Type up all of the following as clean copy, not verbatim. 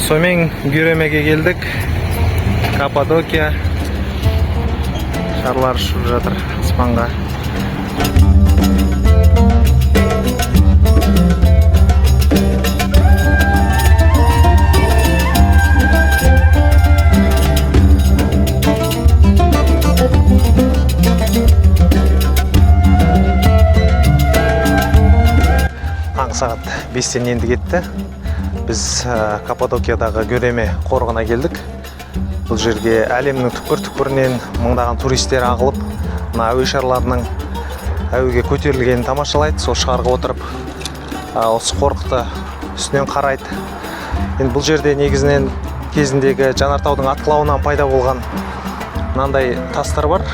Сонымен, Гөремеге келдік. Каппадокия. Шарлар ұшып жатыр аспанға. Таңғы сағат 5-тен енді кетті. Біз Каппадокиядағы Гөреме қорығына келдік. Бұл жерге әлемнің түкпір-түкпірінен мыңдаған туристер ағылып, мына әуе шарларының әуеге көтерілгенін тамашалайды. Сол шарға отырып, осы қорықты үстінен қарайды. Енді бұл жерде негізінен кезіндегі жанартаудың атқылауынан пайда болған мынандай тастар бар.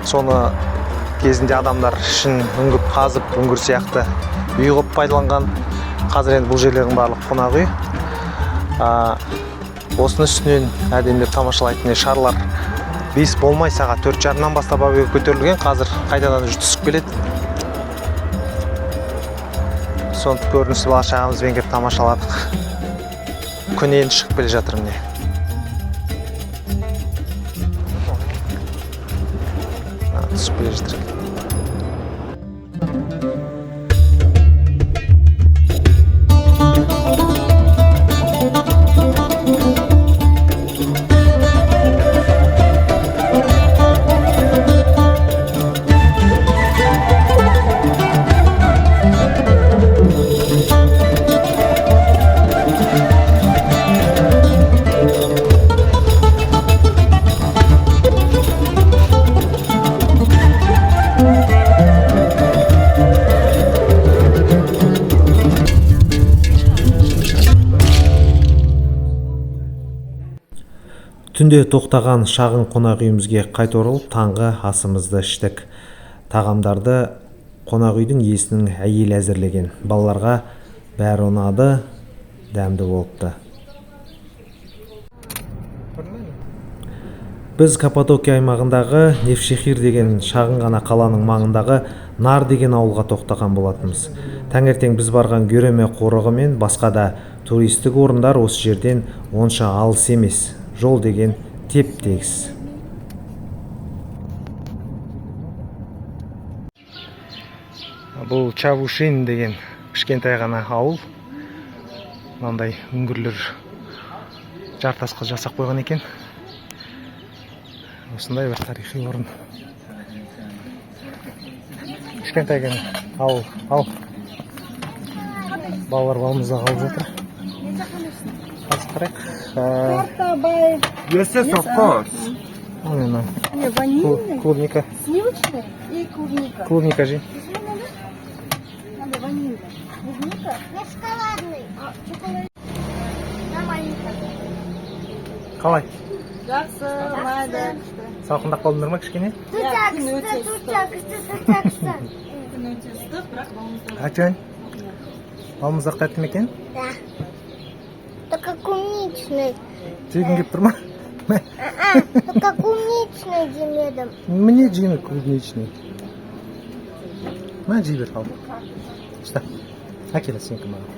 Соны кезінде адамдар ішін үңгіп қазып, үңгір сияқты үй қылып пайдаланған. Қазір енді бұл жерлердің барлығы қонақ үй. Осының үстінен әдемілеп тамашалайтын міне шарлар 5 болмай сағат 4:30-нан бастап әуеге көтерілген, қазір қайтадан уже түсіп келеді. Соны көріністі бала шағамызбен келіп тамашаладық. Күн енді шығып келе жатыр міне. Түсіп келе жатыр. Түнде тоқтаған шағын қонақ үйімізге қайта оралып, таңғы асымызды іштік. Тағамдарды қонақ үйдің иесінің әйелі әзірлеген. Балаларға бәрі ұнады, дәмді болыпты. Біз Каппадокия аймағындағы Невшехир деген шағын ғана қаланың маңындағы Нар деген ауылға тоқтаған болатынбыз. Таңертең біз барған Гөреме қорығы мен басқа да туристік орындар осы жерден онша алыс емес. Жол деген теп тегіс. Бұл Чавушин деген кішкентай ғана ауыл. Мынандай үңгірлер жартасқа жасап қойған екен. Осындай бір тарихи орын. Кішкентай ғана ауыл. Ал балалар балмұздақ алып жатыр. Қазір қарайық. Yes, of course. Мына Не, ванильный, клубника. Сливочный и клубника. Клубника же. Надо ванильный. Клубника? Я шоколадный. А, шоколад. Нормальный. Қалай? Жақсы, ұнайды. Салқындап қалдыңдар ма кішкене? Тут Күн өте күшті, тут ыстық. күшті, тут күшті. Күн өте ыстық, бірақ балмұздақ. Әтен, балмұздақ тәтті ме екен? Да. Только клубничный. Жегің келіп тұр ма? А, только клубничный жемедім. Міне, жеме клубничный. Мә, жей бер, ал. Ұста. Әкел сенікі маған.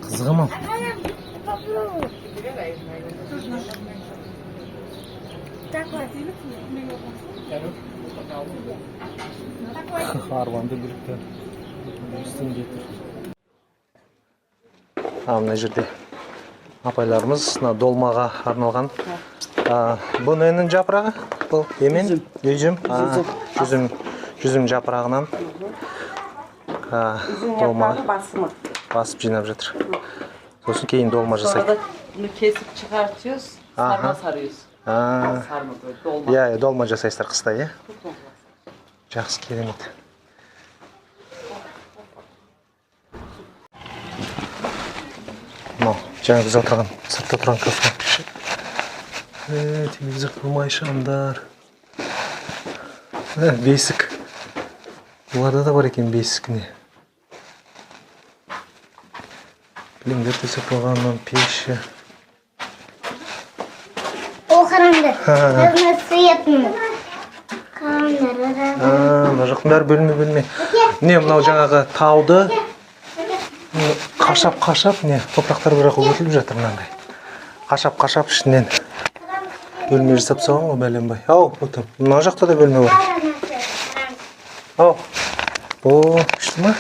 Қызығым ау. Попробуй. Такой. Арбанды бүлікті үстінде тұр. А, мына жерде апайларымыз мына долмаға арналған. Бұл ненің жапырағы? Бұл емен? Жүзім. Жүзім, жүзім жапырағынан Üzüm долма yaprağı basımı. Басып жинап жатыр. Сосын кейін долма Sonra жасайды. Da bunu kesip çıkartıyoruz. Sarma sarıyoruz. Sarma böyle dolma. Иә, иә, долма жасайсыздар қыста, иә? Жақсы, керемет. Мынау жаңа біз отырған, сыртта тұрған кафе. Телевизор, қоймай шамдар. Бесік. Бұларда да бар екен бесік, не. Кілемдер төсеп қойған, мынау пеші. О, қараңдар. Разноцветный. Қараңдар. А, мына жақтың бәрі бөлме бөлме. Міне, мынау жаңағы тауды Қашап қашап, не, топырақтар бірақ өртіліп жатыр мынандай. Қашап қашап ішінен бөлме жасап тастаған ғой бәленбай. Ау, потом мына жақта да бөлме бар. Ау. О, күшті ма?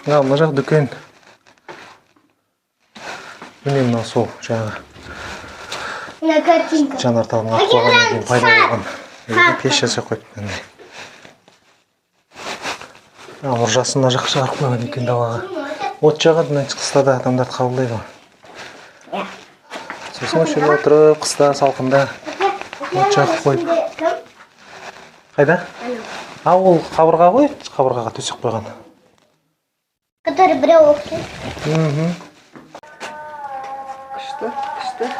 Мына жақ дүкен. Міне, мынау сол жаңағы На картинка. жанартаудың атып құлағаннан кейін пайда болған. Жерге пеш жасап қойыпты мынандай. А, мұржасын мына жаққа шығарып қойған екен далаға. От жағады, мына қыста да адамдарды қабылдайды ғой. Сосын осы жерде отырып, қыста салқында от жағып қойып. Қайда? А, ол қабырға ғой, қабырғаға төсек қойған. Который біреу оқиды. Мхм. Күшті, күшті.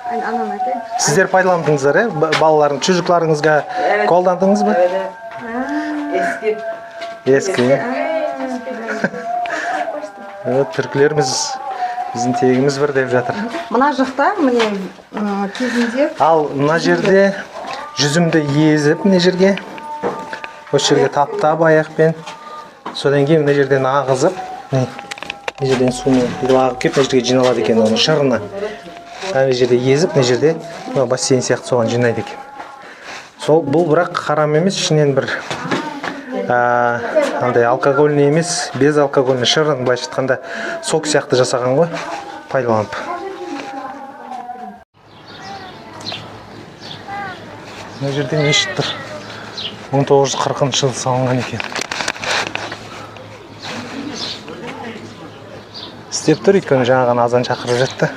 Ананы айтайын. Сіздер пайдаландыңыздар, иә? Балалардың, çocuklarыңызға Evet. Қолдандыңыз ба? Evet, evet. Eski. Eski. Evet, түркілеріміз, біздің тегіміз бір деп жатыр. Мына жақта міне кезінде Ал мына жерде жүзімді езіп, мына жерге, осы жерге таптап аяқпен, содан кейін мына жерден ағызып, міне, мына жерден сумен бүйтіп ағып келіп, мына жерге жиналады екен оның шырыны. Ана жерде езіп, мына жерде мына бассейн сияқты, соған жинайды екен. Сол бұл бірақ харам емес, ішінен бір андай алкогольный емес, безалкогольный шырын, былайша айтқанда, сок сияқты жасаған ғой пайдаланып. Мына жерде мешіт тұр, 1940 жылы салынған екен, істеп тұр, өйткені жаңа ғана азан шақырып жатты.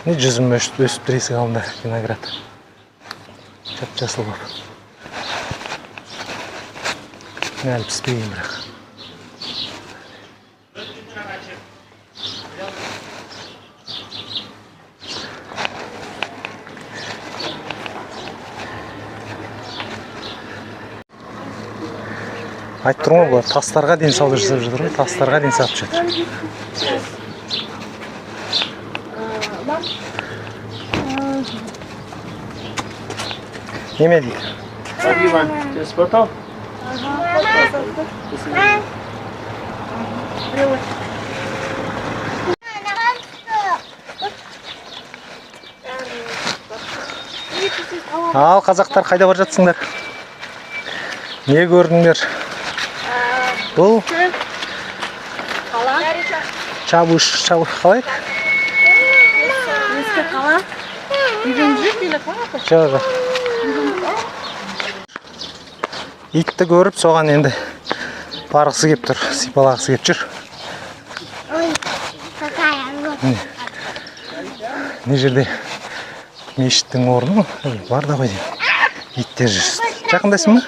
Міне, жүзім өсіп, өсіп тұр есік алдында, виноград, жап жасыл болып. Міне, әлі піспеген бірақ. Айтып тұрмын ғой, бұлар тастарға дейін сауда жасап жатыр ғой, тастарға дейін сатып жатыр. Неме дейді? What do you want? Just photo? Мама. Ал, қазақтар, қайда бара жатсыңдар? Не көрдіңдер? Бұл Қала. Чабуш, чабуш қалай еді? Ескі қала. Үйден жүріп или қалай? Жоқ, жоқ, итті көріп, соған енді барғысы келіп тұр, сипалағысы келіп жүр. Ой, какая вот. Мына жерде мешіттің орны ғой, бар да ғой деймін. Иттер жүр. Жақындайсың ба?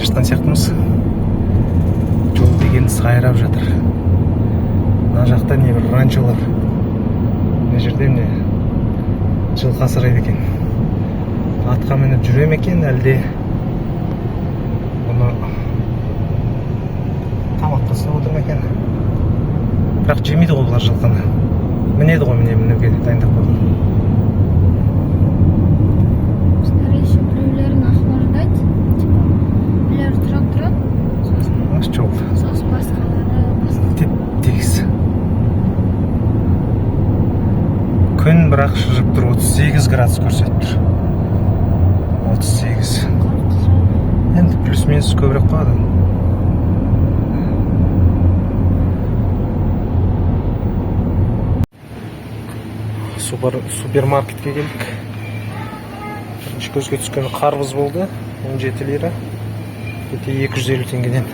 жатқан сияқтымыз. Жол деген сайрап жатыр. Мына жақта не бір ранчолар. Мына жерде міне жылқы асырайды екен. Атқа мініп жүре ме екен, әлде бұны тамаққа ұстап отыр ма екен? Бірақ жемейді ғой бұлар жылқыны. Мінеді ғой, міне, мінуге дайындап қойған. Скорее всего, біреулерін охлаждать, типа, біреулер тұрады тұрады, сосын Аш, жол. Сосын басқалары басқа. Теп тегіс. Күн бірақ шыжып тұр, 38 градус көрсетіп тұр. 38. Енді плюс минус көбірек қой адам. Супермаркетке келдік. Бірінші көзге түскен қарбыз болды. 17 лира. Өте 250 теңгеден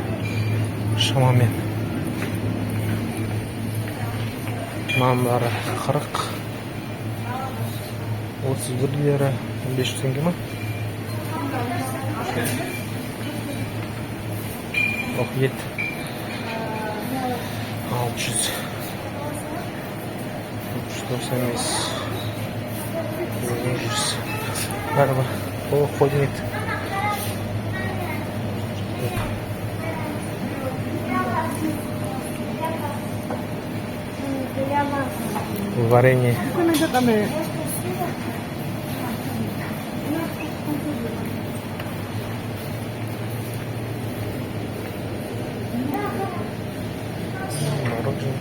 шамамен. Мынаның 40, 31 лира, 500 теңге ма? Ох, ет. 600. 395. 100. Бәрі. О, қойдың еті. Оп. Варенье. Үлкен айтады андай. Мороженое.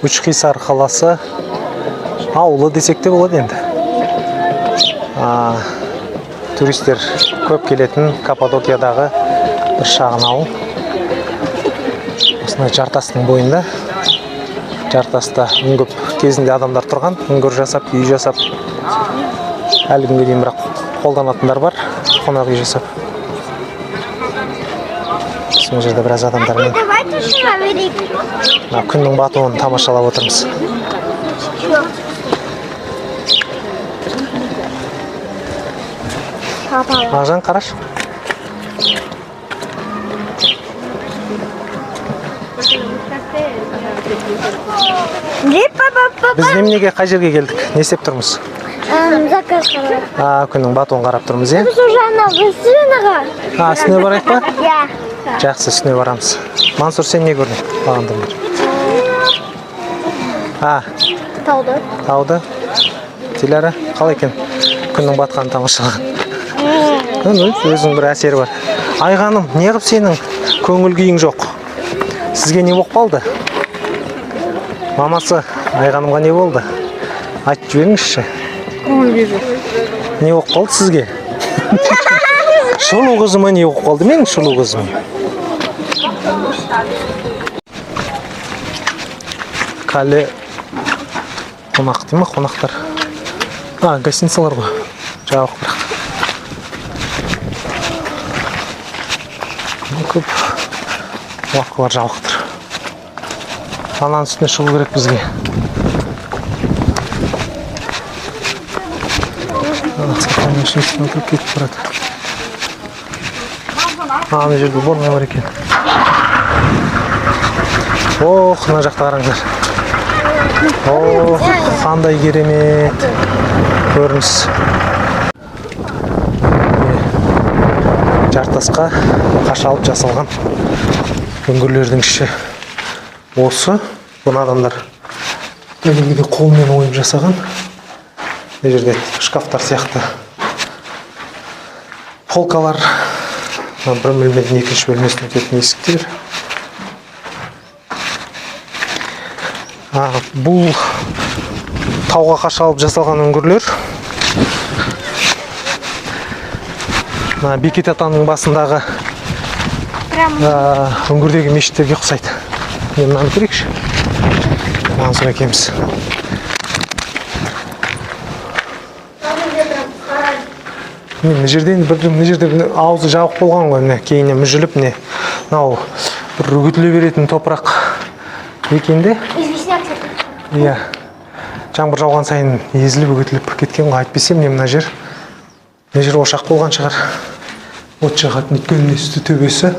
Учхисар қаласы, ауылы десек те болады енді. Туристер көп келетін Каппадокиядағы бір шағын ауыл. Осындай жартастың бойында. Жартаста үңгіп кезінде адамдар тұрған, үңгір жасап, үй жасап. Әлі күнге дейін бірақ қолданатындар бар, қонақ үй жасап. Сол жерде біраз адамдармен Давайте шарик. Мына күннің батуын тамашалап отырмыз. Папа. Мағжан, қарашы. Где папа, папа? Біз неменеге, қай жерге келдік? Не істеп тұрмыз? Заказ қарап. Күннің батуын қарап тұрмыз, иә? Біз уже ана үстіне. Үстіне барайық па? Иә. Жақсы, үстіне барамыз. Мансұр, сен не көрдің бағанадан бері? Тауды. Тауды. Диляра, қалай екен күннің батқанын тамашалаған? Өзінің бір әсері бар. Айғаным, неғып сенің көңіл күйің жоқ? Сізге не болып қалды? Мамасы, Айғанымға не болды? Айтып жіберіңізші. Көңіл күй жоқ. Не болып қалды сізге? Сұлу қызыма не болып қалды, менің сұлу қызым? Кале қонақ дей ма, қонақтар? Гостиницалар ғой. Жабық бірақ. Көп лавкалар жабық тұр. Ананың үстіне шығу керек бізге. Үстіне отырып кетіп барады. Ана жерде уборная бар екен. Ох, мына жақта қараңдар. Ох, қандай керемет көрініс. Жартасқа қашалып жасалған үңгірлердің іші осы. Бұны адамдар кәдімгідей қолмен ойып жасаған. Мына жерде шкафтар сияқты полкалар, мына бір бөлмеден екінші бөлмесіне өтетін есіктер. Бұл тауға қашалып жасалған үңгірлер. Мына Бекет атаның басындағы Прям үңгірдегі мешіттерге ұқсайды. Міне, мынаны көрейікші. Мансұр әкеміз. Міне, мына жерден бір, мына жерде бір аузы жабық болған ғой, міне, кейіннен мүжіліп, міне, мынау бір үгітіле беретін топырақ екен де. Известняк сияқты. Иә, жаңбыр жауған сайын езіліп, үгітіліп кеткен ғой. Әйтпесе, міне, мына жер ошақ болған шығар, от жағатын. Өйткені міне, үсті, төбесі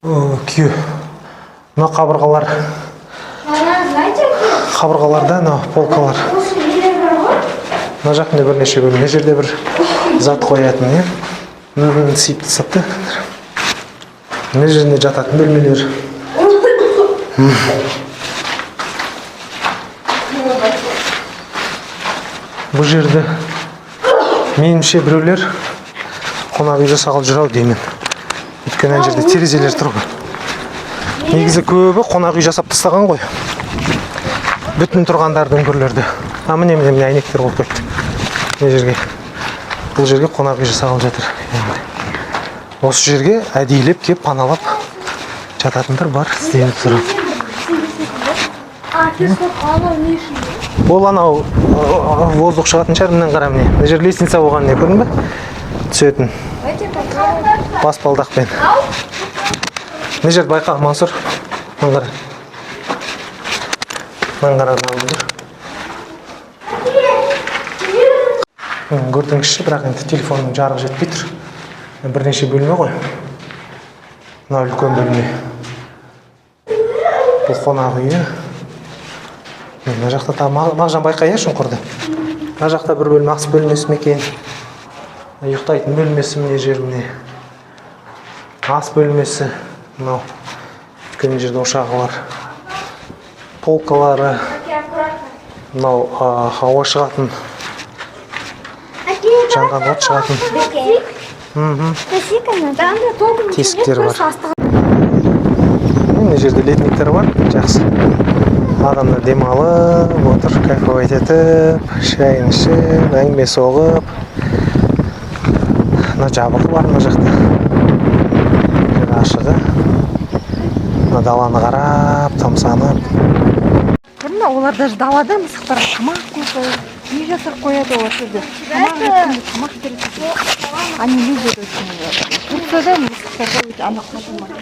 күйе. Мына қабырғалар Ана, знаете, қабырғаларда мынау полкалар. Осы нелер бар ғой? Мына жақында бірнеше бөлме, мына жерде бір зат қоятын, иә. Сиіп тастапты. Мына жерінде жататын бөлмелер. Бұл жерде, меніңше, біреулер қонақ үй жасағалы жүр ау деймін, өйткені ана жерде терезелер тұр ғой. Негізі көбі қонақ үй жасап тастаған ғой бүтін тұрғандарды, үңгірлерді. А, міне, міне, міне, әйнектер қойып қойыпты мына жерге. Бұл жерге қонақ үй жасағалы жатыр енді. Осы жерге әдейілеп келіп, паналап жататындар бар, ізденіп тұрып. А, песок анау не үшін? Ол анау воздух шығатын шығар. Мынаны қара, міне, мына жер лестница болған, не, көрдің бе, түсетін баспалдақпен. Мына жерді байқа, Мансұр, мынаны қара, мынаны қара, мынау үңгір. Үңгірдің іші, бірақ енді телефонның жарығы жетпей тұр. Бірнеше бөлме ғой. Мынау үлкен бөлме, бұл қонақ үйі. Міне, мына жақта тағы, Мағжан, байқа, иә, шұңқырды. Мына жақта бір бөлме, ас бөлмесі ме екен, ұйықтайтын бөлмесі. Міне, жер, міне, ас бөлмесі мынау. Өйткені мына жерде ошағы бар, полкалары. Мынау ауа шығатын, жанған от шығатын тесіктері бар. Мына жерде ледниктер бар, жақсы, адамдар демалып отыр, кайфовать етіп, шайын ішіп, әңгіме соғып. Мына жабығы бар, мына жақта жер ашығы. Мына даланы қарап, тамсанып. Көрдің бе, олар даже далада мысықтарға тамақ қойып, үй жасап қояды. Олар жерде тамақ жеткенде тамақ береді. Они любят очень. Турцияда мысықтарға өте ана қосылмайды.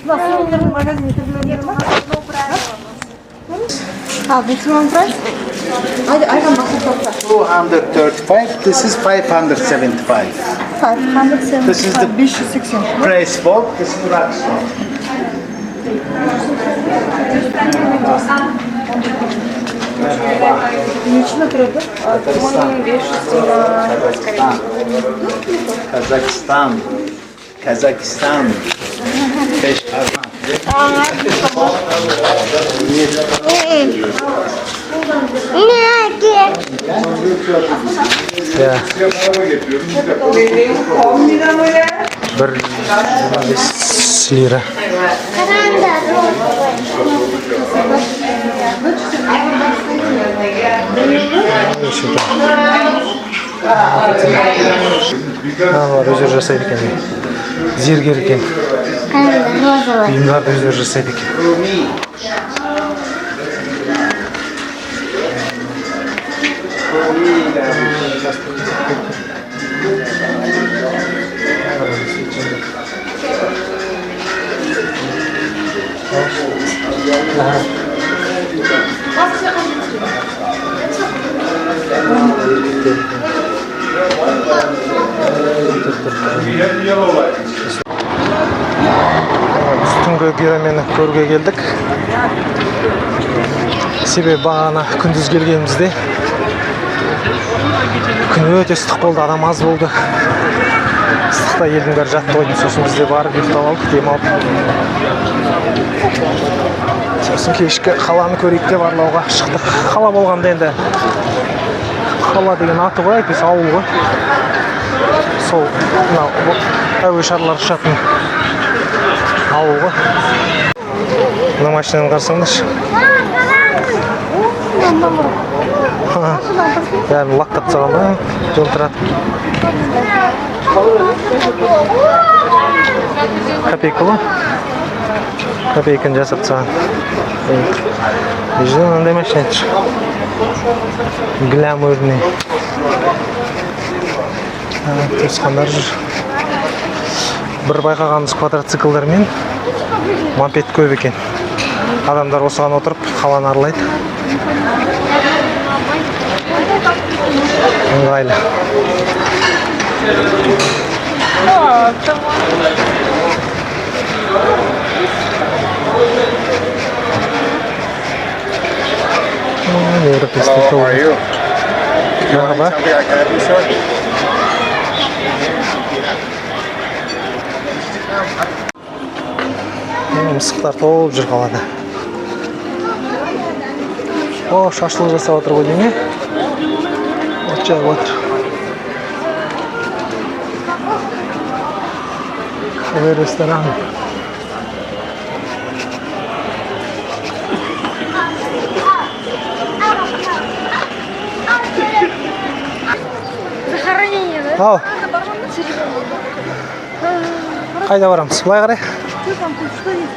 Мына сувенирный магазинге кіргілеріңдер ма? А, maximum price? Айған басып. 235. This is 575. 575. This is the 580. Press box. This is rock stone. Нешені тұрады? Казахстан. Казахстан. Казахстан. Beş parmak. Не, Иә, 1,25 лира. Қараңдар. Неше. Мыналар өздері жасайды екен, зергер екен. Қараңдар, розовый. Бұйымдарды өздері жасайды екен. Біз түнгі Гөремені көруге келдік, себебі бағана күндіз келгенімізде күн өте ыстық болды, адам аз болды, ыстықта елдің бәрі жатты ғой. Сосын біз де барып ұйықтап алдық, демалып, сосын кешкі қаланы көрейік деп аралауға шықтық. Қала болғанда енді, қала деген аты ғой, әйтпесе ауыл ғой. Сол мынау әуе шарлары ұшатын. Ауыл ғой. Мына машинаны қарасаңдаршы. Ха, бәрін лактап тастаған ба, жылтыратып. Копейка ғой, копейканы жасап тастаған. Мына жерде мынандай машина тұр, гламурный. Туысқандар жүр. Бір байқағанымыз, квадроциклдар мен мопед көп екен. Адамдар осыған отырып қаланы аралайды, ыңғайлы. Европейский. Hello, how are you? Merhaba. Something I can help you, sir? Мысықтар толып жүр қалада. О, шашлық жасап жатыр ғой деймін, иә, от жағып жатыр. Кафе, ресторан. Захоронение, да? Ау, қайда барамыз? Былай қарай. Что там тут, что есть?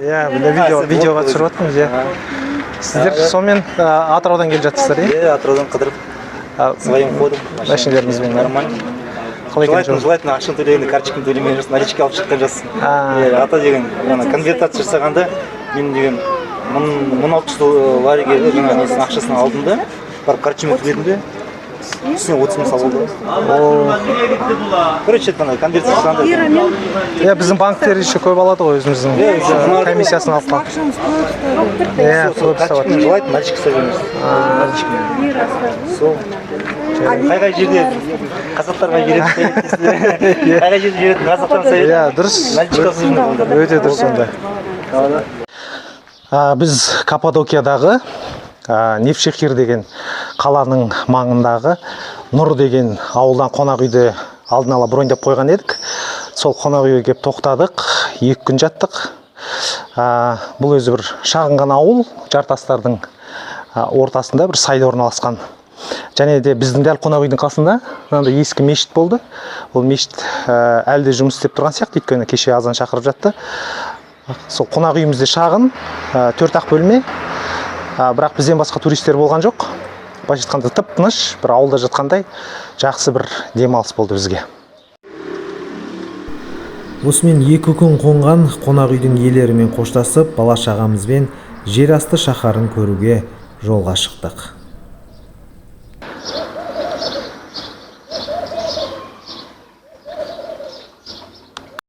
Иә, міне, видеоға түсіріп жатырмыз, иә. Сіздер сонымен Атыраудан келе жатырсыздар, иә? Иә, Атыраудан қыдырып, своим ходом. Машиналарыңызбен, Нормально. Қалай екен Желательно, жол? желательно ақшаны төлегенде карточканы төлемей жүрсің, наличка алып шыққан жоқсың. А. Иә, ата деген ана конвертация жасағанда мен деген 1600 лариге жаңа несін, ақшасын алдым да, барып карточкамен төледім де, үстіне 30 000 салып алды. Короче, ана конвертация жасағанда Иә, біздің банктер еще көп алады ғой өзіміздің. Иә, еще комиссиясын алып қалды. Ақшамыз көп ұстайды. Иә, көп ұстап карточкамен жатыр. желательно наличка ұстап жүрміз. Наличкамен. Сол. Қай қай жерде қазақтарға береді, қай қай жерде жүретін қазақтан совет. Иә, дұрыс. Наличка ұстап жүрміз. Өте дұрыс онда. Біз Каппадокиядағы Невшехир деген қаланың маңындағы Нұр деген ауылдан қонақ үйді алдын ала броньдап қойған едік. Сол қонақ үйге келіп тоқтадық, 2 күн жаттық. Бұл өзі бір шағын ғана ауыл, жартастардың ортасында бір сайда орналасқан. Және де біздің дәл қонақ үйдің қасында мынандай ескі мешіт болды. Ол мешіт әлі де жұмыс істеп тұрған сияқты, өйткені кеше азан шақырып жатты. Сол қонақ үйіміз де шағын, төрт ақ бөлме, бірақ бізден басқа туристер болған жоқ. Былайша айтқанда, тып тыныш бір ауылда жатқандай жақсы бір демалыс болды бізге. Осымен 2 күн қонған қонақ үйдің иелерімен қоштасып, бала шағамызбен жер асты шаһарын көруге жолға шықтық.